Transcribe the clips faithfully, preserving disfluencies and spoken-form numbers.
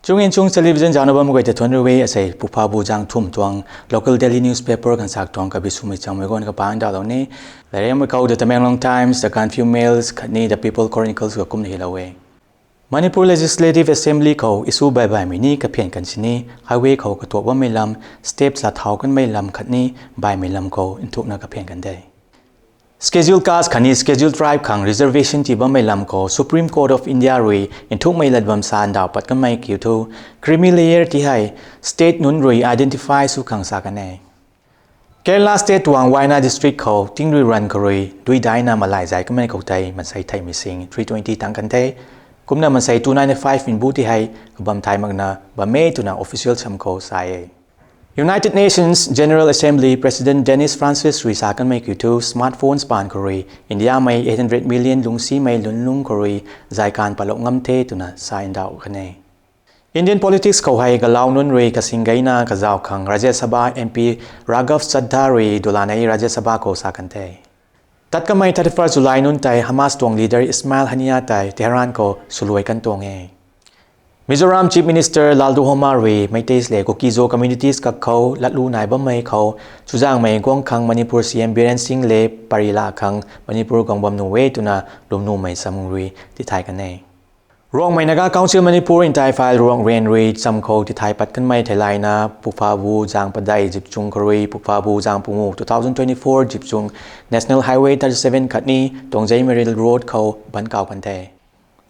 Chungin chung television zauc na bam guay ta thuanc rui e, asei puphabu zang thum tuang local daily newspaper gansak tuang kabi swmei changmei guan kapangc ndauhlou ni. Lairemei khou The Tamenglong Times, The Gaanphiu Mail khatni The People Chronicles ka kumna hilou e. Manipur Legislative Assembly khou issue baih baihmei ni kaphian kan sini, highway khou katuak bammei lam, step sa thau kanmei lam khatni baihmei lam khou nthukna kaphian kan de. Scheduled Caste khatni Scheduled Tribe khang reservation ti bammei lam khou Supreme Court of India rui nthukmei lat bam sa ndauh pat kanmei kiu thu, creamy layer ti hei state nunc rui identify sw khang sa kan e. Kerala State tuang Wayanad District khou tingrui ranv khou rui dui daina malay zay kanmei khou tei mansei theihmei sing three twenty tang kan the. Kumna mansei two ninety-five minbu ti hei kabam thay makna bam e twna official sam khou sa e. United Nations General Assembly President Dennis Francis rui sa kanmei kiu thu smartphones paan khou rui Indiamei eight hundred million lungcsimei lungc lungc khou rui zay kan patlou ngam the twna sa ndauh kan e. Indian politics khou hei galau nunc rui kasing geina kazauh khang Rajya Sabha MP Raghav Chaddha rui dulanei Rajya Sabha khou sa kan the. Tat kamei thirty-first July nunc tei Hamas tuang leader Ismail Haniyeh tei Tehran khou swluai kan tuang e. Mizoram Chief Minister Lalduhoma rui Meiteis le Kuki-Zo communities kakhou latlu nai bammei khou chuzaenghmei guang khang Manipur C M Biren Singh le pary la khang Manipur guang bam nuh e twna lwmnumei cham rui tithay kan e. Ruangmei Naga Council Manipur ntai file Ruang Ren rui cham khou tithay pat kanmei theilayna pukphabu zang padeih zipchung khou rui pukphabu zang pungu two thousand twenty-four zipchung National Highway thirty-seven khatni Tuangzei Meril Road khou ban kau kan the.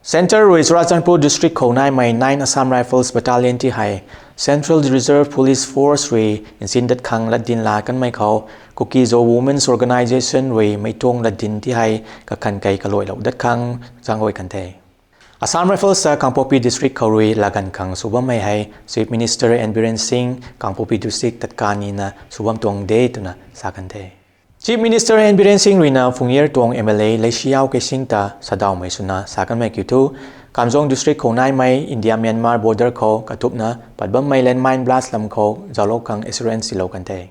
Centre rui Churachandpur District khou naimei nine Assam Rifles Battalion ti hei Central Reserve Police Force rui nsin dat khang latdin la kanmei khou Kuki-Zo Women's Organisation rui mei tuang latdin ti hei kakhan kei kaluailou dat khang zaenghuay kan the. Assam Rifles ta Kangpokpi District khou rui laganv khang sw bammei hei Chief Minister N Biren Singh Kangpokpi District tatkanina sw bam tuang de twna sa kan the. Chief Minister N Biren Singh ruina Phungyar tuang M L A Leishiau Keishing ta sadawmei swna sa kanmei kiu thu, Kamjong District khou naimei India Myanmar border khou kathupna pat bammei landmine blast lam khou zauclou khang assurance tiilou kan the.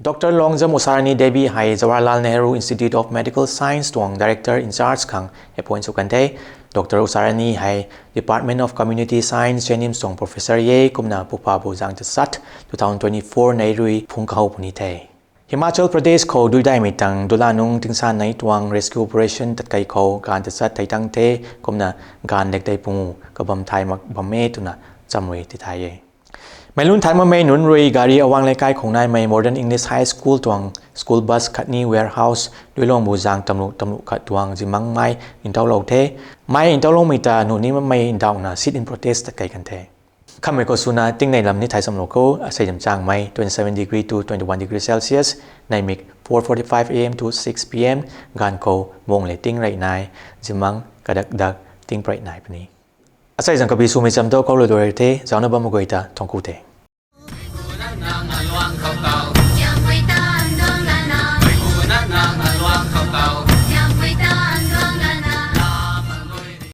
Dr Longjam Usharani Devi hei Jawaharlal Nehru Institute of Medical Science tuang Director in Charge khang appoint sw kan the. Dr Usharani hei Department of Community Science, JNIMS tuang professor e kumna pukphabu zang tachat two thousand twenty-four nei rui phung kahow puni the. Himachal Pradesh khou duidaimei tang dula nung tingsan nei tuang rescue operation tatkei khou gaanv tachat thei tang the, kumna gaanv lek tei pungu kabam thay mak bam e twna cham rui tithay e. Meilun thay makmei nunc rui Gari Awang Leikai khou naimei Modern English High School tuang school bus khatni warehouse duiluangbu zang tamlu tamlu khat tuang zimangmei ntauhlou the. Mei ntauhloumei ta nuh ni makmei ndauhna sit-in protest tatkei kan the. Khamei khou swna tingnei lam ni thai chamlou khou, asei zam changmei twenty-seven degree to twenty-one degree Celsius, neimik four forty-five A M to six P M, gaanv khou mung le ting rey nai, zimang kadak dak ting prey nai puni. Asei zam kabi swmei cham dou khou lou dou rei the, zaucna bam guay ta thangc ku the.